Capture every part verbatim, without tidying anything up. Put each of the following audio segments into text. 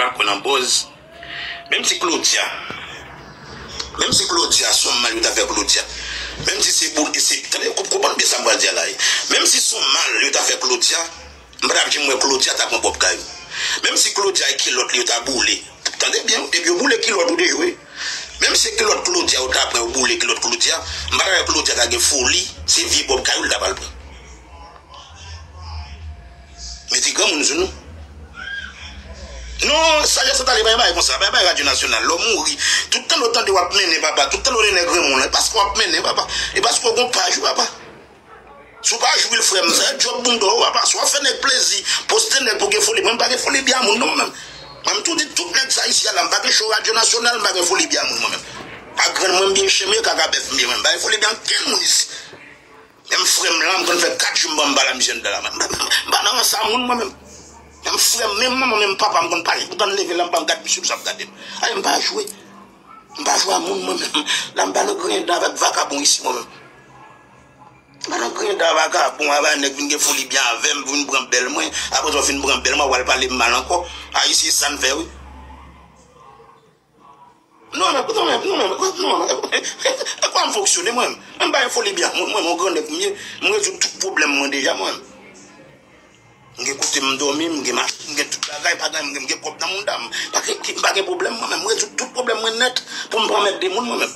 pa kwè nan buzz. Menm si Claudia, menm si Claudia, se yon mal yo ta fè Claudia. Menm si se boul, se, tande, konprann byen sa m pral di a la. Menm si se yon mal yo ta fè Claudia, m pa t ap janm wè Claudia ta pran Bob Kayou. Menm si Claudia e kilòt li yo ta boule. Tande byen, depi yo boule kilòt ou dejwe. Menm si kilòt Claudia yo ta pran, yo boule kilòt Claudia, m pa ta wè Claudia ta gen foli, se vye Bob Kayou l ta pral pran. Mete granmoun sou nou. Non, Sajès Santale pa bay konsa, pa bay Radyo Nasyonal. Lè w mouri, tout tan nou tande w ap mennen papa, tout tan nou nèg renmen w la, e paske w ap mennen papa, e paske w gon paj wi papa. Si w pa jwi l frè m, sa djòb bounda w papa. Si w ap fè nèg plezi, poste nèg pou gen foli. Mwen m pa gen foli byen a moun non mwen menm. Mwen m tou di tout nèg sa isi a la, m pa gen cho Radyo Nasyonal, m pa gen foli byen a moun mwen menm. Pa grann mwen m byen, chen m ye, kaka bèf m ye mwen. M pa gen foli byen a kenn moun isi. Menm frè m lan, m konn fè kat jou m pa m pale a misye anndan la. M pa nan rans a moun mwen menm. Menm frè m, menm manman, menm papa m konn pale. M konn leve la, m pa m gad misye pou sa ap gade m. Ay, m pa jwe. M pa jwe a moun mwen menm. La m pa nan griyen dan avèk vakabon isi mwen menm. M pa nan griyen dan vakabon, ava nèg vin gen foli byen avè m, vin pran bèl mwen. Apre sa w fin pran bèl mwen, w al pale m mal ankò. Ayisyen sa n fè wi. Non, men, non, men, non, men, non, men, e kwa m fonksyone mwen menm? Mwen m pa gen foli byen a moun, mwen, mwen, yon gran nèg m ye, m rezoud tout pwoblèm mwen deja mwen menm. M gen kote m dòmi, m gen machin, m gen tout bagay, pa gen, m gen, m gen kòb nan mouda m. Pa gen, m pa gen pwoblèm mwen menm, m rezoud tout pwoblèm mwen nèt pou m pa anmède moun mwen menm.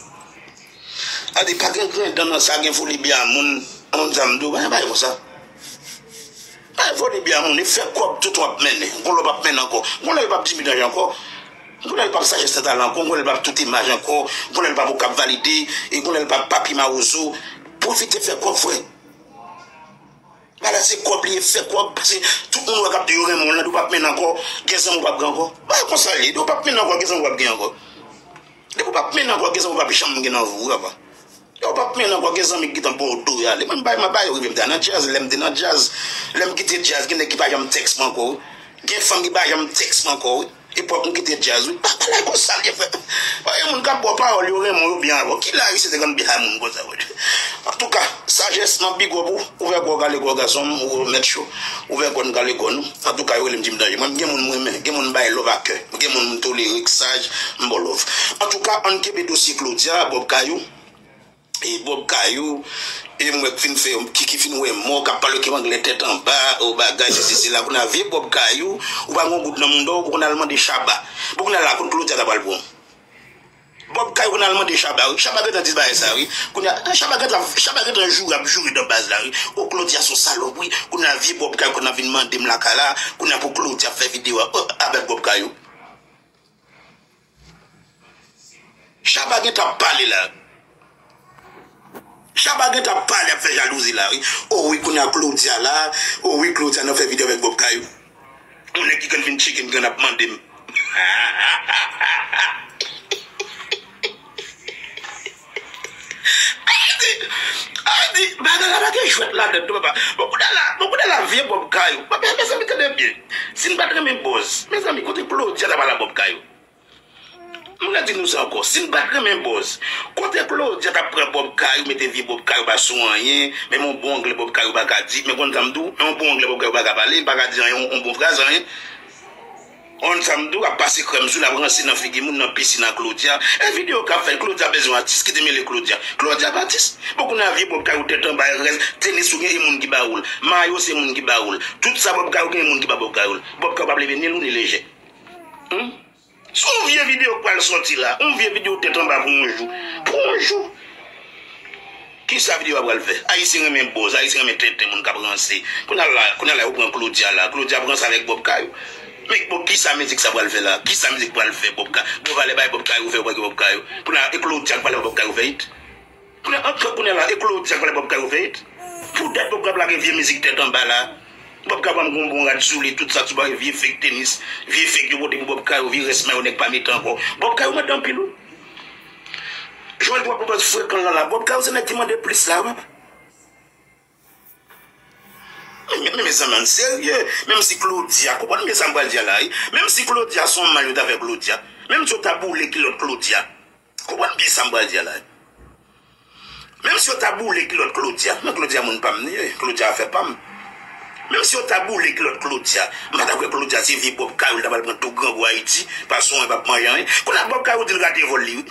Sa di, pa gen griyen dan nan sa gen foli byen a moun, moun sa m di w, pa gen bagay konsa. Pa gen foli byen a moun, e fè kòb tout w ap mennen. Gon lè w p ap mennen ankò. Gon lè l p ap Jimmy Danje ankò. Gon lè l p ap Sajès Santale ankò. Gon lè l p ap Tout Imaj ankò. Gon lè l p ap Okap Valide. E gon lè l p ap Papi Mawozo. Pwofite fè kòb, frè. Bagay la se kòb li ye, fè kòb, paske tout moun wè k ap di yo renmen w lan, depi w p ap mennen ankò, gen zanmi w p ap gen ankò. Bagay konsa l ye, depi w p ap mennen ankò, gen zanmi w p ap gen ankò. Depi w p ap mennen ankò, gen zanmi w p ap janm gen nan vi w, papa. Depi w p ap mennen ankò, gen zanmi k gentan ba w do y ale. Mwen, m bay, m bay yo rive m te nan djaz, lè m te nan djaz, lè m kite djaz, gen nèg ki pa janm tèks mwen ankò, wi. Gen fanm ki pa janm tèks mwen ankò, wi. Epòk m kite djaz wi. Pa pale konsa l ye frè. Pa gen moun k ap ba w pawòl yo renmen w yo byen avè w. Ki la isi te konn byen a moun konsa wi. Antouka, Sajès m ap big up ou. Ouvè kò w kale kò w gason m, ou mèt cho. Ouvè kò n kale kò nou. Antouka yo rele m Jimmy Danje. Mwen m gen moun m renmen, gen moun m bay love a kè. M gen moun m tolere k saj, m ba w love. Antouka, ann kenbe dosye Claudia, Bob Kayou. E Bob Kayou, e m wè k fin fè, ki, ki fin wè mò, k ap pale k anglè tèt anba, o bagay, sesi, sela. Kounye a, vye Bob Kayou, ou pa gen yon goud nan mouda w, ou konn al mande Shabba. Bon, kounye a la, konn Claudia ta pral pran w. Bob Kayou konn al mande Shabba, wi. Shabba gentan di bagay sa, wi. Kounye a, Shabba gentan, Shabba gentan joure, ap joure dan baz la, wi. O, Claudia se yon salòp, wi. Kounye a, vye Bob Kayou konn ap vin mande m lakay la, kounye a pou Claudia fè videyo a, o, avèk Bob Kayou. Shabba gentan ap pale la. Shabba gentan ap pale, ap fè jalouzi la, wi. O wi, kounye a Claudia la. O wi, Claudia nan fè videyo avèk Bob Kayou. Yon nèg ki konn vin tcheke m, ki konn ap mande m. Ay di, ay di, bagay la pa gen jwèt ladan l non, papa. Bon, kounye a la, bon, kounye a la, vye Bob Kayou. Bon, men, mezanmi, tande byen. Si n pa t renmen buzz, mezanmi, kote Claudia ta pral a Bob Kayou? M redi nou sa ankò, si n pa t renmen buzz, kote Claudia t ap pran Bob Kayou, mete vye Bob Kayou pa sou anyen, menm yon bon anglè Bob Kayou pa ka di, men konn sa m di w, yon bon anglè Bob Kayou pa ka pale, pa ka di anyen, yon, yon bon fraz, anyen. Konn sa m di w, ap pase krèm sou l, ap ranse nan figi moun, nan pisin a Claudia. E videyo k ap fè, Claudia bezwen atis, ki te mele Claudia? Claudia pa atis. Bon, kounye a vye Bob Kayou tèt anba, rès, tenis ou gen, e moun ki ba ou l. Mayo se moun ki ba ou l. Tout sa Bob Kayou gen, e moun ki ba Bob Kayou l. Bob Kayou p ap leve ni lou ni lejè. Hmm? Se yon vye videyo k pral sòti la. Yon vye videyo tèt anba pou yon jou. Pou yon jou. Kisa videyo a pral fè? Ayisyen renmen buzz, Ayisyen renmen tenten moun k ap ranse. Kounye a la, kounye a la, yo pran Claudia la. Claudia ap ranse avèk Bob Kayou. Men bon, kisa mizik sa pral fè la? Kisa mizik pral fè Bob Kayou? Bon, valè bay Bob Kayou fè, ou pa gen Bob Kayou. Kounye a, e Claudia k pral fè Bob Kayou fè it? Kounye a, antre kounye a la, e Claudia k pral fè Bob Kayou fè it? Poutèt Bob Kayou ap lage vye mizik tèt anba la. Bob Kayou pa menm gon bon rad sou li, tout sa sou bagay, vye fake tenis, vye fake yo pote pou Bob Kayou, vye rès mayo nèg pa mete ankò. Bob Kayou mande anpil wi. Joel Dwa pou baz frekan lan la. Bob Kayou se nèg ki mande plis la wi papa. Men, men, mezanmi, ann serye. Menm si Claudia, konprann byen sa m pral di a la wi. Menm si Claudia se yon mal yo ta fè Claudia. Menm si yo ta boule kilòt Claudia. Konprann byen sa m pral di a la. Menm si yo ta boule kilòt Claudia, men Claudia moun pa m li ye, Claudia afè pa m. Menm si yo ta boule kilòt Claudia, m pa ta kwè Claudia se vye Bob Kayou li ta pral pran tou grangou Ayiti, paske w p ap manje anyen. Kounye a Bob Kayou di l rate vòl li wi.